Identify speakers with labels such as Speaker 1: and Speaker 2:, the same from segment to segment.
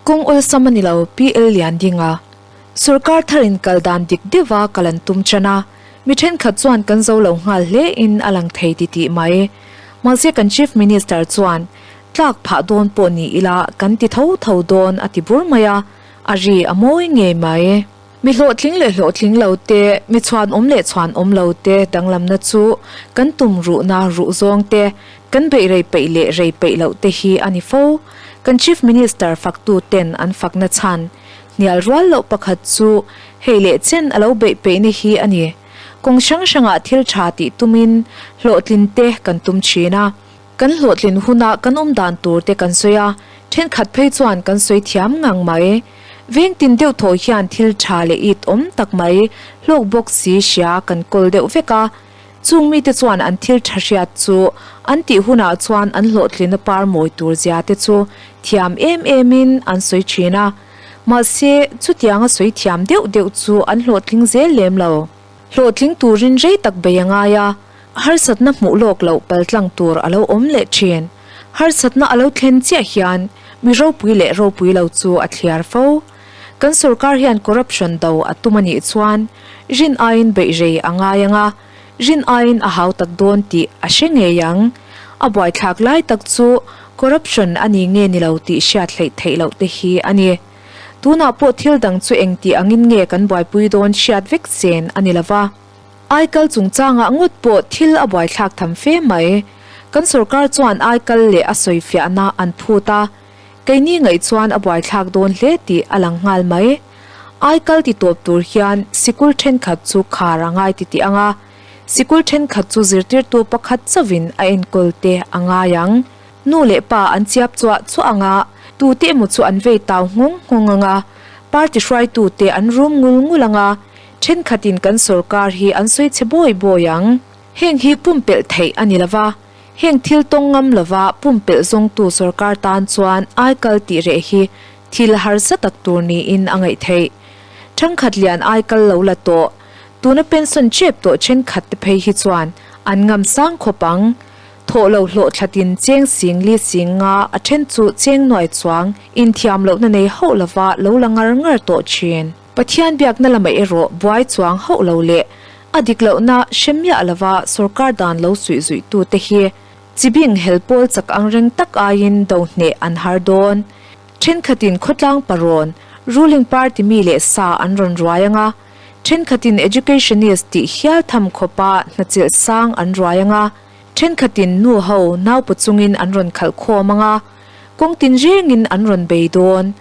Speaker 1: Kawng awlsam a ni lo, PL Liandinga. Sorkar tharin kal dan dik deuha kal an tum tan a, mi thenkhat chuan kan zo lo nghal hle in a lang thei titih mai. Mahse kan Chief Minister chuan tlak phah dawn pawh ni ila kan ti tho tho dawn a ti bur mai a, a ri a mawi ngei mai. Mi hlawhtling leh hlawhtling lo te, mi chhuanawm leh chhuanawm lo te danglamna chu kan tum ruhna ruh zawng te, kan beih rei peih leh rei peih loh te hi a ni fo. Kan Chief Minister faktu ten an fakna chhan hnial rual loh pakhat chu hei leh chen a lo beih peihna hi a ni. Kawng hrang hrangah thil tha tih tumin hlawhtlin te kan tum thin a. Kan hlawhtlin huna kan awm dan tur te kan sawi a, thenkhat phei chuan kan sawi thiam ngang mai. Veng tin deuh thaw hian thil tha leh it awm tak mai hlawk bawk si hria kan kawl deuh vek a. Chung mite chuan an thil tha hriat chu an tih hunah chuan an hlawhtlina par mawi tur zia te chu thiam em em in an sawi thin a. Mahse, chutianga sawi thiam deuh deuh chu an hlawhtling zel lem lo. Hlawhtling turin rei tak bei a ngai a, harsatna hmuh lawk loh paltlang tur a lo awm leh thin. Harsatna a lo thlen chiah hian mi ropui leh ropui lo chu a thliar fo. Kan sorkar hian corruption do a tum a nih chuan rin aiin beih rei a ngai ang a, rin aiin a hau tak dawn tih a hre ngei ang. A buaithlak lai tak chu corruption a ni nge ni lo tih hriat hleih theih loh te hi a ni. Tunah pawh thil dang chu engti angin nge kan buaipui dawn hriat vek chen a ni lova. Aikal chungchangah ngawt pawh thil a buaithlak tham fe mai. Kan sorkar chuan aikal leh a sawifiahna an phut a, keini ngaih chuan a buaithlak dawn hle tih a lang nghal mai. Aikal ti tawp tur hian sikul thenkhat chu khar a ngai titih ang a, sikul thenkhat chu zirtirtu pakhat chauhin a enkawl te a ngai ang. Nu leh pa an chiap chuah chuah ang a, tute emaw chu an vei tau nghawng nghawng ang a, party hruaitute an rum ngul ngul ang a, thenkhatin kan sorkar hi an sawi chhe bawi bawi ang. Heng hi pumpelh theih a ni lo va, heng thil tawng ngam lova pumpelh zawngtu sorkar tan chuan aikal tih reh hi thil harsa tak tur niin a ngaih theih. Thangkhat lian aikal lo la tawh, tuna pension chep tawh thenkhat te phei hi chuan an ngam sang khawp ang. Thawh lo hlawh thlatin cheng sing li sing nga a then chu cheng nuai chuang inthiam lohna nei hauh lova lo la ngar ngar tawh thin. Pathian biakna lamah erawh buai chuang hauh lo leh a dik lohna hre miah lova sorkar dan lo suih zuihtute hi chibing hel pawl chak angreng tak aiin do hneh an har dawn. Thenkhatin khawtlang parawn, ruling party mi leh sa an rawn ruai anga, thenkhatin educationist tih hial tham khawpa hnachilh sang an ruai anga, Thenkhatin nu ho naupa chungin an rawn khalh khawm ang a, kawng tin rengin an rawn bei dawn.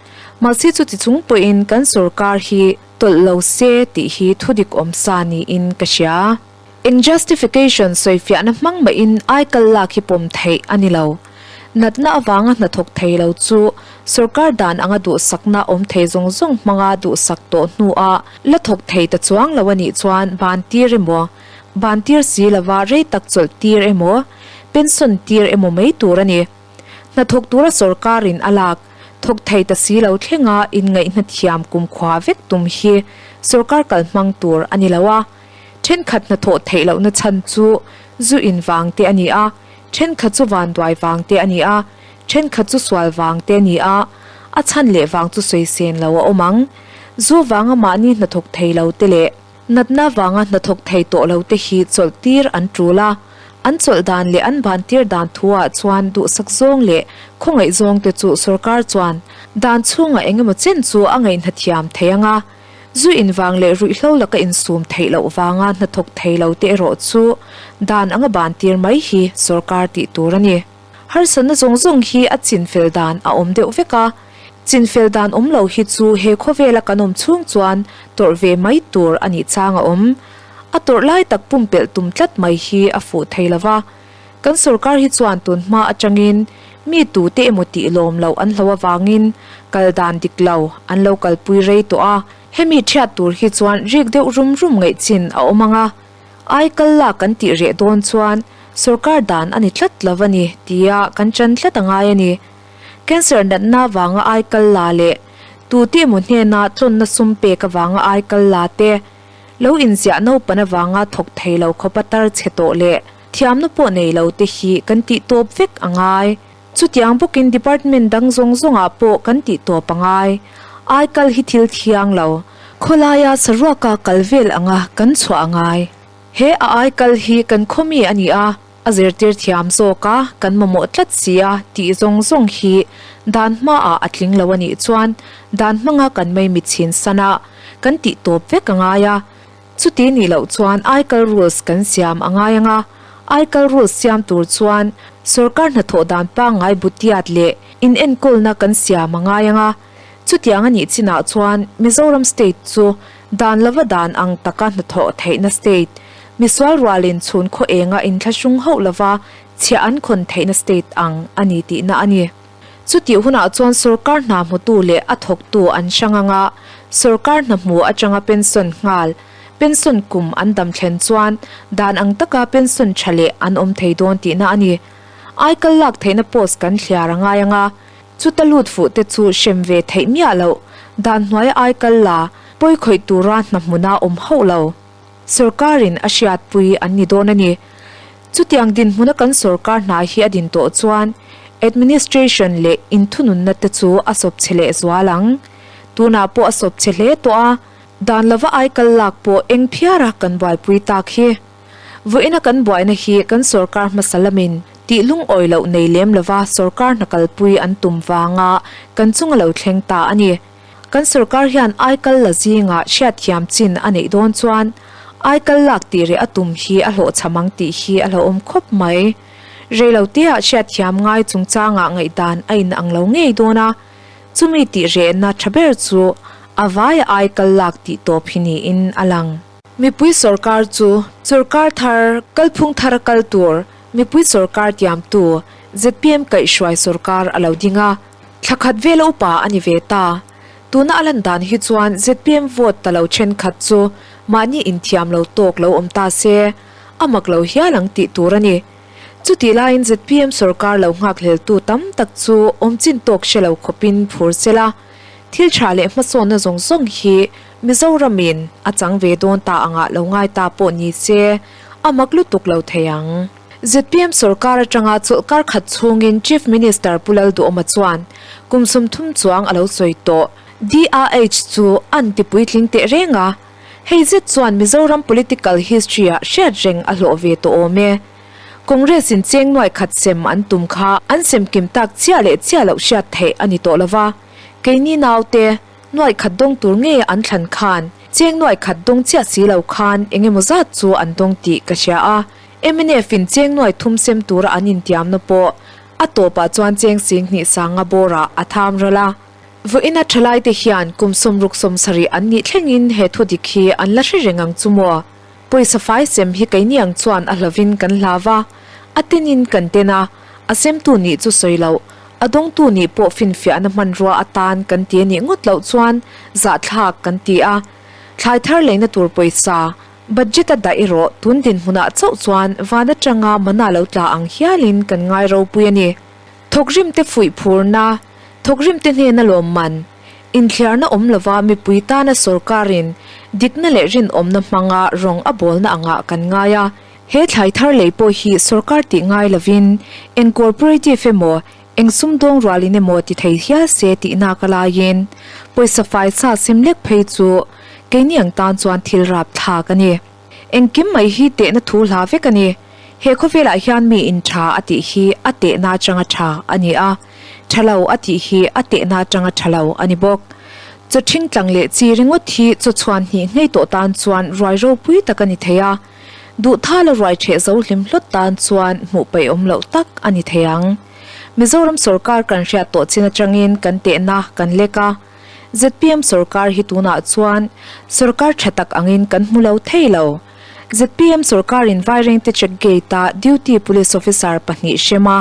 Speaker 1: Mahse chuti chung pawhin kan sorkar hi tawlh lo se tih hi thudik awm sa niin ka hria. Eng justification sawifiahna hmang mahin aikal lak hi pawm theih a ni lo. Natna avanga hnathawk thei lo chu sorkar dan anga duhsakna awm thei zawng zawng hmanga duhsak tawh hnuah la thawk thei ta chuang lo a nih chuan ban tir emaw Ban tir si lova rei tak chawlh tir emaw, pension tir emaw mai tur a ni. Hnathawk tura sorkarin a lak, thawk thei ta si lo thlenga inngaihna thiam kumkhua vek tum hi sorkar kal hmang tur a ni lo a. Thenkhat hnathawh theih lohna chhan chu zu in vang te a ni a, thenkhat chu vanduai vang te a ni a, thenkhat chu sual vang te a ni a, a chhan leh vang chu sawisên lo a awm ang. Zu vanga mahni hnathawk thei lo te leh. Natna vanga hnathawk thei tawh lo te hi chawlh tir an tul a, an chawlh dan leh an ban tir dan thu ah chuan duhsak zawng leh khawngaih zawng te chu sorkar chuan dan chhungah eng emaw chen chu a ngaihna thiam thei ang a, zu in vang leh ruihhlo laka insum theih loh vanga hnathawk thei lo te erawh chu dan anga ban tir mai hi sorkar tih tur a ni. Harsatna zawng zawng hi a chinfel dan a awm deuh vek a, chinfel dan awm lo hi chu he khawvela kan awm chhung chuan tawrh ve mai tur a nih chang a awm. A tawrh lai tak pumpelh tum tlat mai hi a fuh thei lo va, kan sorkar hi chuan tun hma atangin mi tute emaw tih lawm loh an hlo avangin kal dan dik lo an lo kalpui rei tawh a, hemi thiat tur hi chuan rik deuh rum rum ngaih chin a awm ang a. Ai kal lak kan tih reh dawn chuan sorkar dan a ni tlat lo a ni tia kan chan tlat a ngai a ni. Cancer natna vanga ai kal la leh tute emaw hnena tlawnna sum pek avanga ai kal la te, lo inziah naupan avanga thawk thei lo khawpa tar chhe tawh leh thiamna pawh nei lo te hi kan tih tawp vek a ngai. Chutiang bawkin department dang zawng zawngah pawh kan tih tawp a ngai. Aikal hi thil thiang lo. Khawlaia saruaka kal vel anga kan chhuah a ngai. He a aikal hi kan khaw mi a ni a, a zirtir thiam zawk a, kan mamawh tlat si a tih zawng zawng hi dan hmaah a tling lo a nih chuan dan hmanga kan maimit chhin san a, kan tih tawp vek a ngai a. Chuti nih loh chuan aikal rules kan siam a ngai ang a, aikal rules siam tur chuan sorkar hnathawh dan pangngai butiat leh inenkawlna kan siam a ngai ang a. Chutiang a nih chinah chuan Mizoram state chu dan lova dan ang taka hnathawh theihna state, misual rualin chhun khaw enga inthlahrung hauh lova chhiah an khawn theihna state ang a ni tihna a ni. Chutih hunah chuan sorkar hna hmutu leh a thawktu an hrang ang a, sorkar hna hmu atanga pension nghal, pension kum an dam thlen chuan dan ang taka pension tha leh an awm thei dawn tihna a ni. Aikal lak theihna post kan thliar a ngai ang a, chuta lut fuh te chu hrem ve theih miah loh, dan hnuaia aikal la pawi khawih tura hna hmuna awm hauh lo. Sorkarin a hriatpui an ni dawn a ni. Chutiang dinhmuna kan sorkar hna hi a din tawh chuan administration leh inthununna te chu a sawp chhe leh zual ang. Tunah pawh a sawp chhe hle tawh a, dan lova aikal lak pawh eng phiara kan buaipui tak hi. Vawiina kan buaina hi kan sorkar hmasa lamin tih lungawi loh nei lem lova sorkar hna kalpui an tum vanga kan chunga lo thleng ta a ni. Kan sorkar hian aikal la zingah hriatthiam chin a neih dawn chuan aikal lak tih reh a tum hi a hlawhchham ang tih hi a hlauhawm khawp mai. Reiloteah hriatthiam ngai chungchangah ngaihdan a inang lo ngei dawn a, chumi tih rehna tha ber chu a vaia aikal lak tih tawp hi niin a lang. Mipui sorkar chu sorkar thar kalphung thara kal tur mipui sorkar tiamtu zpm kaihhruai sorkar a lo ding a. Thla khat vela upa a ni ve ta. Tuna a lan dan hi chuan zpm vote ta lo thenkhat chu mahni inthiam lo tawk lo awm ta se, a mak lo hial ang tih tur a ni. Chutih laiin zpm sorkar lo nghakhleltu tam tak chu awm chin tawk hre lo khawpin phur se la, thil tha leh hmasawnna zawng zawng hi Mizoramin a chang ve dawn ta angah lo ngai ta pawh ni se, a mak lutuk lo thei ang. Zpm sorkar atanga chawlhkar khat chhungin Chief Minister Pu Lalduhawma chuan kum 30 chuang a lo sawi tawh. DRH chu an ti puitling teh reng a, hei zet chuan Mizoram political history-ah hriat reng a hlawh ve tawh awm e. Congress in cheng nuai khat sem an tum kha an sem kim tak chiah leh chiah loh hriat theih a ni tawh lova, keini naute, Nuaih khat dawng tur nge an thlan khan cheng nuaih khat dawng chiah si lo khan eng emaw zat chu an dawng tih ka hria a, mnf in cheng nuaih thum sem tura an intiamna pawh a tawpah chuan cheng sing hnih sanga bawrah a tham ral a. Vawiina thalaite hian kum 60 70 an nih thlengin he thu dik hi an la hre reng ang chu maw? Pawisa fai sem hi keini ang chuan a hlovin kan hlau a, a tenin kan ten a, a semtu nih chu sawi loh, a dawngtu nih pawh finfiahna hmanrua atan kan ti a nih ngawt loh chuan zahthlak kan ti a. Thlai thar leina tur pawisa, budget a dah erawh tun dinhmunah chauh chuan van atanga mana lo tla ang hialin kan ngai ropui a ni. Thawkrimte fuih phurna, thawkrimte hnena lawmman, Inthliarna awm lova mipui tana sorkarin dikna leh rinawmna hmanga rawng a bawlna angah kan ngai a. He thlai thar lei pawh hi sorkar tih ngai lovin eng cooperative emaw, eng sumdawng rualin emaw ti thei hial se tih nak a laiin pawisa fai sa sim lek phei chu keini ang tan chuan thil rapthlak a ni. Engkim mai hi tehna thu hla vek a ni. He khawvelah hian mi in tha a tih hi a tehna atanga tha a ni a, tha lo a tih hi a tehna atanga tha lo a ni bawk. Chaw ṭhing tlang leh chi ringawt hi chaw chhuan hnih ngei tawh tan chuan ruai ropui tak a ni thei a, duhthala ruai ṭheh zo hlim hlawt tan chuan hmuh peih awm loh tak a ni thei ang. Mizoram sorkar kan hriat tawh chin atangin kan tehna kan lek a, zpm sorkar hi tunah chuan sorkar ṭha tak angin kan hmu lo thei lo. Zpm sorkarin Vairengte check gate-a duty police officer pahnih hrem a,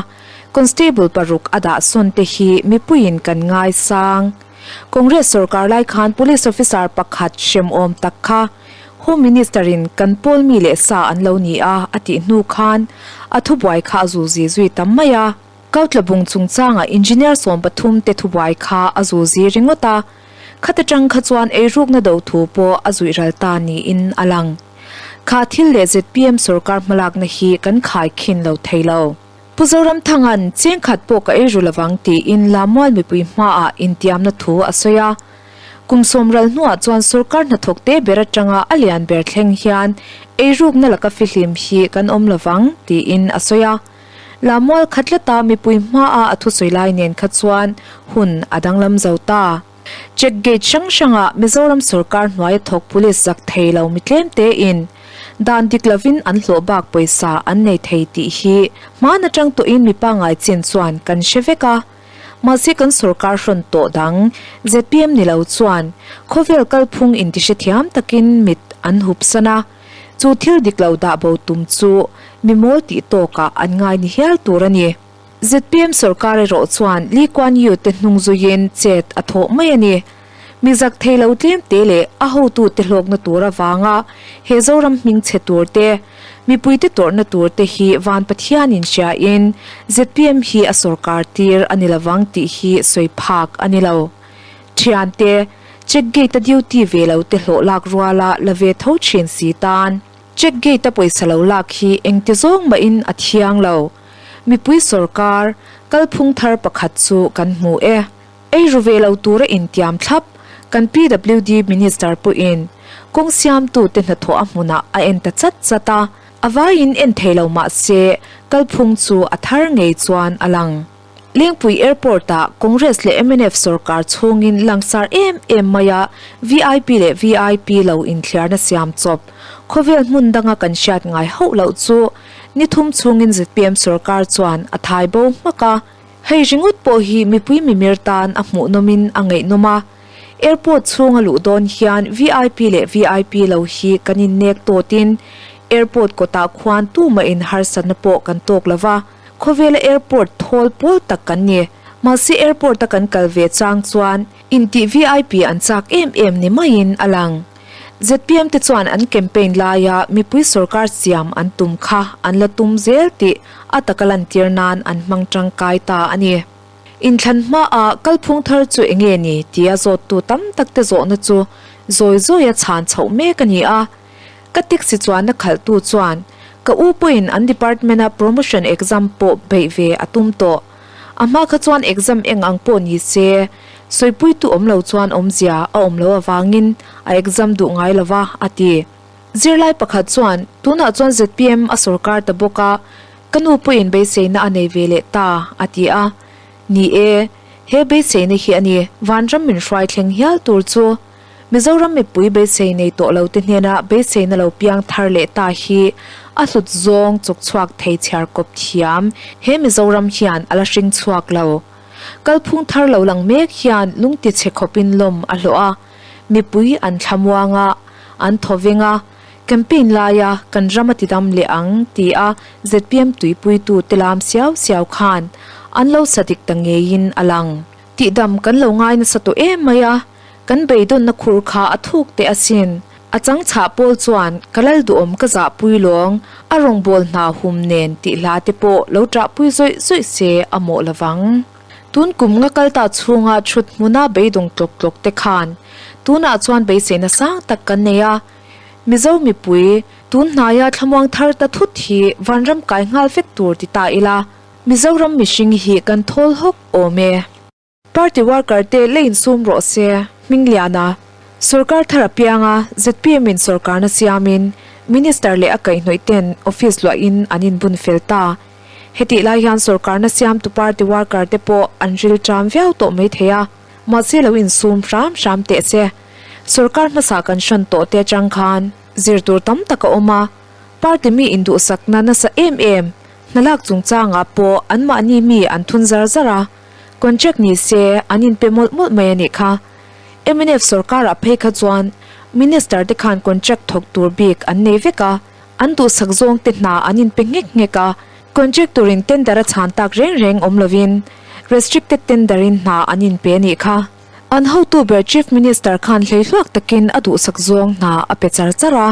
Speaker 1: constable paruk a dah sawn te hi mipuiin kan ngaisang. Congress sorkar lai khan police officer pakhat hrem awm tak kha Home Minister-in kan pawl mi leh sa an lo ni a a tih hnu khan a thubuai kha a zulzi zui tam mai a. Kautlabung chungchanga engineer 13 te thubuai kha a zulzi ringawt a. Khata tang kha chuan eirukna do thu pawh a zuih ral ta niin a lang. Kha thil leh zpm sorkar hmalakna hi kan khai khin lo thei lo. Pu Zoramthanga'n cheng khat pawh ka ei ru lovang tiin Lamual mipui hmaah intiamna thu a sawi a. Kum sawm ral hnuah chuan sorkar hnathawk te ber atanga a lian ber thleng hian eirukna laka fihlim hi kan awm lovang tiin a sawi a. Lamual khat tlata mipui hmaa a thusawi lai nen kha chuan hun a danglam zo ta. Check gate hrang hrangah Mizoram sorkar hnuaia thawk police zak thei lo mi tlem tein dan dik lovin an hlawh bak pawisa an nei thei tih hi hmaan atang tawhin mi pangngai chin chuan kan hre vek a. Mahse kan sorkar hrawn tawh dang zpm ni lo chuan khawvel kalphung intihrethiam takin mit an hup san a, chu thil dik lo dah bo tum chu mi mawl tih tawkah an ngai ni hial tur a ni. Zpm sorkar erawh chuan Lee Kuan Yew te hnung zuiin chet a thawh mai a ni. Mi zak thei lo tlem te leh a hotute hlawkna tur avanga he Zoram hming chhe tur te, mipuite tawrhna tur te hi Van Pathianin hriain zpm hi a sorkar tir a ni lovang tih hi sawi phak a ni lo. Thiante, check gate a duty ve lo te hlawh lak ruala la ve tho thin si tan check gate a pawisa lo lak hi engti zawng mahin a thiang lo. Mipui sorkar, kalphung thar pakhat chu kan hmu e. Ei ru ve lo tura intiam thlap kan PWD Minister pawhin kawng siamtute hnathawh a hmunah a en ta chat chat a, a vaiin en thei lo mah se kalphung chu a thar ngei chuan a lang. Lengpui Airport-ah Congress leh mnf sorkar chhungin langsar em em maia vip leh vip lo inthliarna siam chawp khawvel hmun danga kan hriat ngai hauh loh chu ni thum chhungin zpm sorkar chuan a thai bo hmak a. Hei ringawt pawh hi mipui mimir tan a hmuhnawmin a ngaihnawm a, airport chhunga luh dawn hian vip leh vip lo hi kan innek tawtin airport kawtah khuan tumahin harsatna pawh kan tawk lo va, khawvela airport thawl pawl tak kan ni. Mahse airport a kan kal ve chang chuan intih vip an chak em em ni maiin a lang. Zpm te chuan an campaign laia mipui sorkar siam an tum kha an la tum zel tih a taka lantir nan an hmang tangkai ta a ni. Inthlan hmaah kalphung thar chu enge ni tia zawttu tam tak te zawhna chu zawi zawia chhan chhoh mek a ni a. Ka taxi chuanna khalhtu chuan ka u pawhin an department-a promotion exam pawh beih ve a tum tawh. A hma kha chuan exam eng ang pawh ni se, sawipuitu awm lo chuan awmzia a awm lo avangin a exam duh ngai lo va, a ti. Zirlai pakhat chuan, Tunah chuan zpm a sawrkar ta bawk a, ka nu pawhin beiseina a nei ve leh ta, a ti a. Ni e, he beiseina hi a ni, vanram min hruai thleng hial tur chu. Mizoram mipui beisei nei tawh lo te hnena beiseina lo piang thar leh ta hi a hlut zawng chawk chhuak thei chhiar kawp thiam he Mizoram hian a la hring chhuak lo. Kalphung thar lo lang mek hian lungti chhe khawpin lawm a hlawh a, mipui an thlamuang a, an thaw veng a, campaign laia kan ram a tidam leh ang ti a zpm tuipuitu te lam siau siau khan an lo sa dik ta ngeiin a lang. Tihdam kan lo ngai nasa tawh em mai a. Kan beidawnna khur kha a thuk teh asin. A chang chhah pawl chuan ka lal duhawm ka zahpui lawng, a rawngbâwl hna hum nen tih hla te pawh lo ṭahpui zawih zawih se a mawh lovang. Tun kum nga kal ta chhunga ṭhut hmuna beidawng tlawk tlawk te khan tunah chuan beiseina sang tak kan nei a. Mizo mipui, tun hnaia thlamuang thar ta thut hi vanram kai nghal vek tur ti ta ila, Mizoram mihring hi kan thawl hawk awm e. Party worker te la insum rawh se, Hmingliana. Sorkar thar apianga zpm in sorkarna siamin Minister leh a kaihhnawih ten office luahin an inbun fel ta. Hetih lai hian sorkarna siamtu party worker te pawh an ril ṭam viau tawh mai thei a, mahse lo insum hram hram teh se. Sorkar hmasa kan hran tawh te atang khan zir tur tam tak a awm a, party mi induhsakna nasa em em hnalak chungchangah pawh anmahni mi an thun zar zar a, Contract ni se an inpe mawlh mawlh mai a nih kha. Mnf sorkarah phei kha chuan Minister te khan contract thawk tur bik an nei vek a, an duhsak zawng te hna an inpe nghek nghek a, contract turin tender a chhan tak reng reng awm lovin restricted tender in hna an inpe a nih kha. An hotu ber Chief Minister khan hleihluak takin a duhsak zawng hna a pe char char a.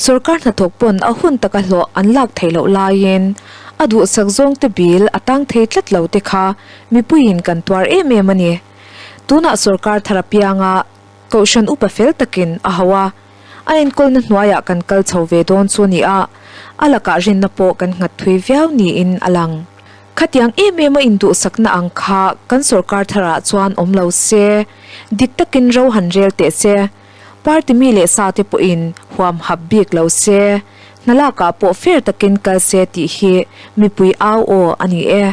Speaker 1: Sorkar hnathawk pawn a hun taka hlawh an lak theih loh laiin a duhsak zawngte bil a tang thei tlat lo te kha mipuiin kan tuar em em a ni. Tunah sorkar thar apianga Kohhran upa fel takin a hauh a, a enkawlna hnuaiah kan kal chho ve dawn chu a ni a, a lakah rinna pawh kan nghat thui viau niin a lang. Khatiang em em a induhsakna ang kha kan sorkar tharah chuan awm lo se, dik takin ro han rel teh se. Party mi leh sa te pawhin huam hap bik lo se, hna lakah pawh fair takin kal se tih hi mipui au aw a ni e.